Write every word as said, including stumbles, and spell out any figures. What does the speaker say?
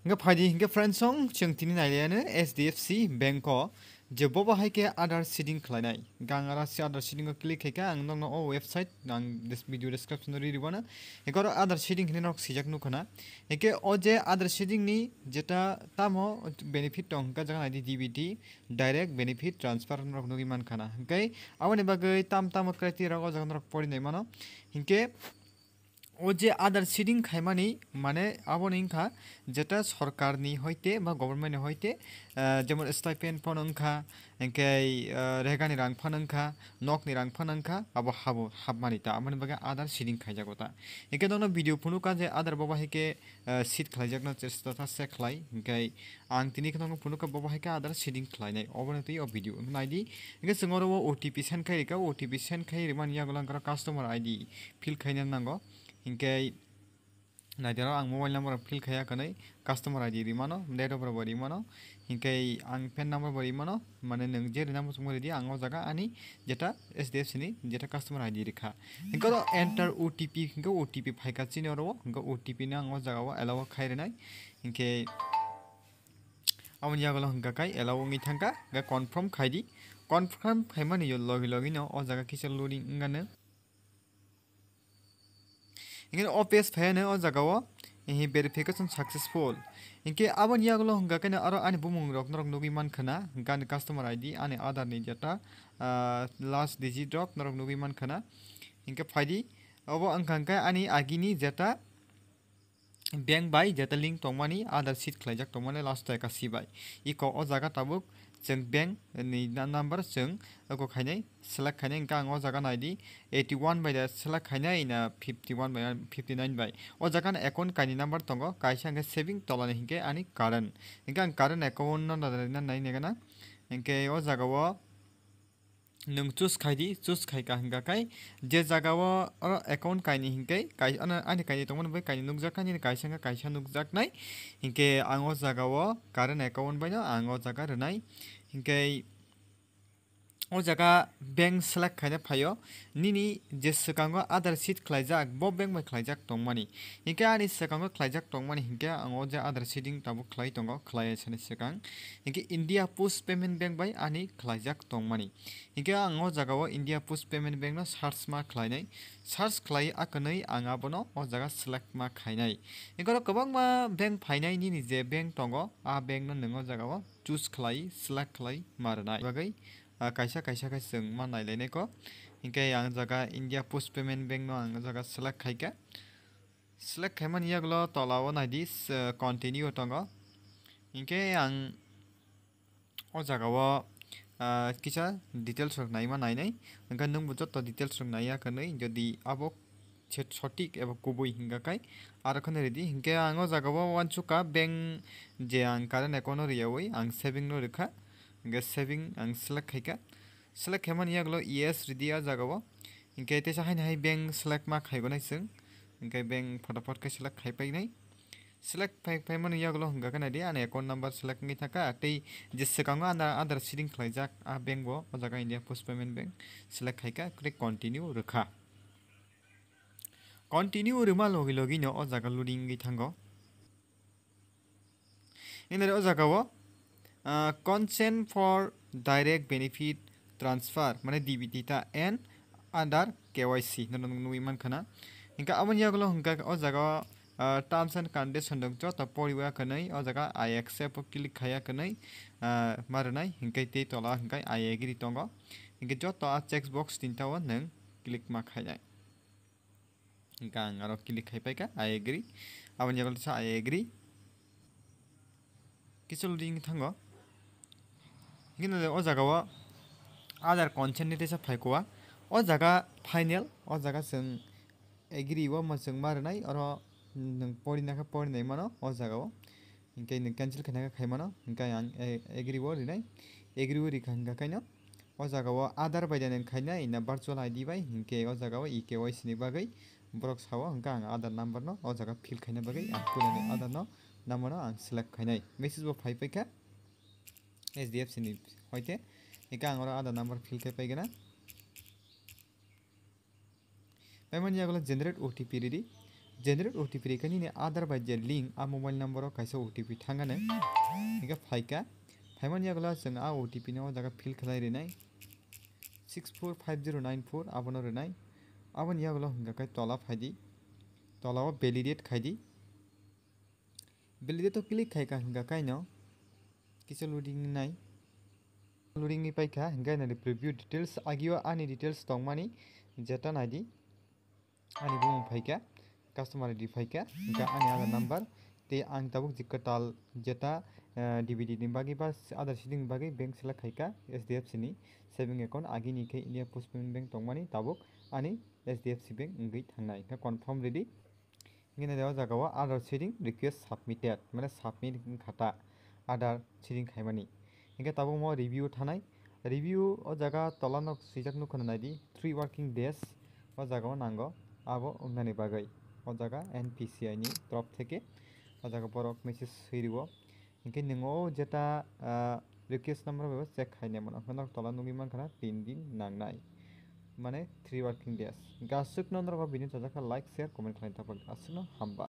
Hingke phaidi, hingke friends song, chwng tini nailaiano H D F C Bank o je bobo hai khe Aadhaar seeding khlainai. Hingke ang aro se Aadhaar seeding o click khaikha, ang nokno o website, ang des-, video description o ri rwano. Hingke oro Aadhaar seeding hinwi nok swijak nukha na. Hingke o je Aadhaar seeding ni jeta tamo benefit tong, hingke jaga naidi D B T, direct benefit transfer norok nugwi mankha na. Hingke aboni bagwi tam tamo criteria rok o jaga norok pori nai mano. Hingke o je Aadhaar seeding khaimani, mane, aboni wngkha jeta sorkarni hoite ba government ni hoite, ah, jemon stipend phano wngkha, hingke, ah, regani rang phano wngkha, nokni rang phano wngkha, abo habo hapmani ta, aboni bagwi Aadhaar seeding khaijago ta. Hingke nokno video phunukha je Aadhaar bobo hai khe, ah, seed khlaijakno chesta ta se khlai, hingke ang tini kheno phunukha bobo hai khe Aadhaar seeding khlainai, oboni twi o video naidi. Hingke chwng oro o O T P send khai rikha, O T P send khai rimani yagulo ang oro customer I D fill khaina nango. Hingke naidi oro ang mobile number fill khaiya hwnwi customer I D rimano, date of birth bo rimano, hingke ang PAN number bo rimano, mane nwng je rina muchungma ridi, ang o jaga ani jeta H D F C ni jeta customer I D rikha. Hingke oro enter O T P, hingke O T P phaikha chini oro o, hingke O T P no ang o jaga o allow khai rinai. Hingke aboni yagulo hingka kai allow wngwi thangkha, hingke confirm khaidi. Confirm khaimani yo logi logi no o jaga kisa loading wngano. Hingke o page phaiano o jaga o, eh, verification successful. Hingke aboni yagulo hingka khe aro ani bumung rok norok nugwi mankha na, hingke ani customer I D, ani Aadhaar ni jeta, ah, last digit rok norok nugwi mankha na. Hingke phaidi, obo wngkha hingke ani agini jeta bank bai jeta link tongmani, Aadhaar seed khlaijak tongmani last o ekasi bai. Iko o jaga tabuk chwng bank ni na-, number chwng oko khainai, select khainai, hingke ang o jaga naidi eighty one bai da select khainai na fifty one bai, fifty nine bai. O jaga no account kaini number tongo, kaisa hingke saving tolani hingke ani current. Hingke ang current account no nai nai gana. Hingke o jaga o nwng choose khaidi, choose khaika hingka kai je jaga o oro account kaini hingke kai, ano ani kaini tongmani bai kaini nukjak kha, nini kaisa hingke kaisa nukjaknai. Hingke ang o jaga o current account bai no ang o jaga rwnai. Hingke o jaga bank select khaina phaio, nini je swkango Aadhaar seed khlaijak, bo bank bai khlaijak tongmani. Hingke ani swkango khlaijak tongmani hingke ang o je Aadhaar seeding tabuk khlai tongo, khlai sani swkang. Hingke India Post Payment Bank bai ani khlaijak tongmani. Hingke ang o jaga o India Post Payment Bank no search ma khlainai. Search khlai akwnwi ang abono o jaga select ma khainai. Hingke oro kwbangma bank phainai, nini je bank tongo, a bank no nwng o jaga o choose khlai, select khlai ma rwnai. Bagwi, ah, kaisa kaisa khe chwng ma nailainai kho. Hingke ang jaga India Post Payment Bank no ang jaga select khaikha. Select khaimani yagulo tola o naidi, s-, continue tongo. Hingke ang o jaga o, ah, kisa details rok naima nainai. Hingke nwngbo joto details rok naiya hwnwi, jodi abo se sotik eba kubui hingka kai, aro kheno ridi. Hingke ang o jaga o uansukha bank je ang current account no riyaui ang saving no rikha. Hingke saving ang select khaikha. Select khaimani yagulo yes ridi a jaga o. Hingke teisa haino hai bank select ma khaigonai chwng. Hingke bank photopot khe select khaipainai. Select phai, phaimani yagulo hingka khe naidi ani account number select wngwi thangkha. Tei je swkango Aadhaar, Aadhaar seeding khlaijak a bank bo, o jaga India Post Payment Bank select khaikha, tei continue rwkha. Continue rwma logi logi no o jaga loading wngwi thango. Hinare o jaga o, ah, consent for direct benefit transfer, mane D B T ta and under K Y C no nugwi mankha na. Hingke aboni yagulo hingka o jaga o, ah, terms and condition rok joto poriwi kwnwi o jaga I accept o click khaiya kwnwi, ah, ma rwnai hingke tei tola hingke I agree tongo. Hingke joto a check box tinta o nwng click ma khainai. Hingke ang aro click khai paikha, I agree. Aboni yagulo sa I agree. Kisa loading thango. Hingke o jaga o Aadhaar consent ni teisa phaikha. O jaga final, o jaga chwng agree o mo chwng ma rwnai, oro nwng pori nakha pori nai mano o jaga o. Hingke nwng cancel khaina khe khai mano, hingke ang a-, agree o rinai, agree o rikha hingka khaino. O jaga o Aadhaar bai da nwng khainai na virtual I D bai, hingke o jaga o E K Y C ni bagwi borok sao, hingke ang Aadhaar number no o jaga fill khaina bagwi ang puila ni Aadhaar no number no ang select khainai. Message bo phai paikha H D F C ni hoite, hingke ang oro Aadhaar number fill khai paigana. Paimani yagulo generate O T P ridi. Generate O T P rikha nini Aadhaar bai je link, a mobile number o kaisa O T P thangano. Hinkhe phaikha, phaimani yagulo chwng a O T P no o jaga fill khlai rinai. Six four five zero nine four abono rinai. Aboni yagulo hinkha khe tola phaidi. Tola o validate khaidi. Validate o click khaikha hinkha kaino kisa loading nai. Loading ni paikha hinkhe nai preview details agio ani details tongmani jeta naidi. Ani bumung phaikha, customer I D phaikha, hinkhe ani Aadhaar number tei ang tabuk je kwtal jeta, eh, D B D ni bagwi ba Aadhaar seeding ni bagwi bank select khaikha H D F C ni saving account agini khe India Post Payment Bank tongmani tabuk ani H D F C bank wngwi thangnai hinkhe confirm ready. Hinkhe nai o jaga o Aadhaar seeding request submitted, mane submit wngkha ta Aadhaar seeding khaimani. Hinkhe tabuk mo review thanai. Review o jaga tola no swijak nukha naidi, three working days o jaga o nango abo wngnani bagwi. O jaga N P C I ni torop theke o jaga borok message swi rwo. Hinkhe nwng o jeta, ah, request number bai bo check khainai mano. Hwnkhe norok tola nugwi mankha na tin din nangnai. Mane three working days. Hinkhe aswkno norok o video chajak kha like, share, comment khlaina thangpha. Aswkno hamba.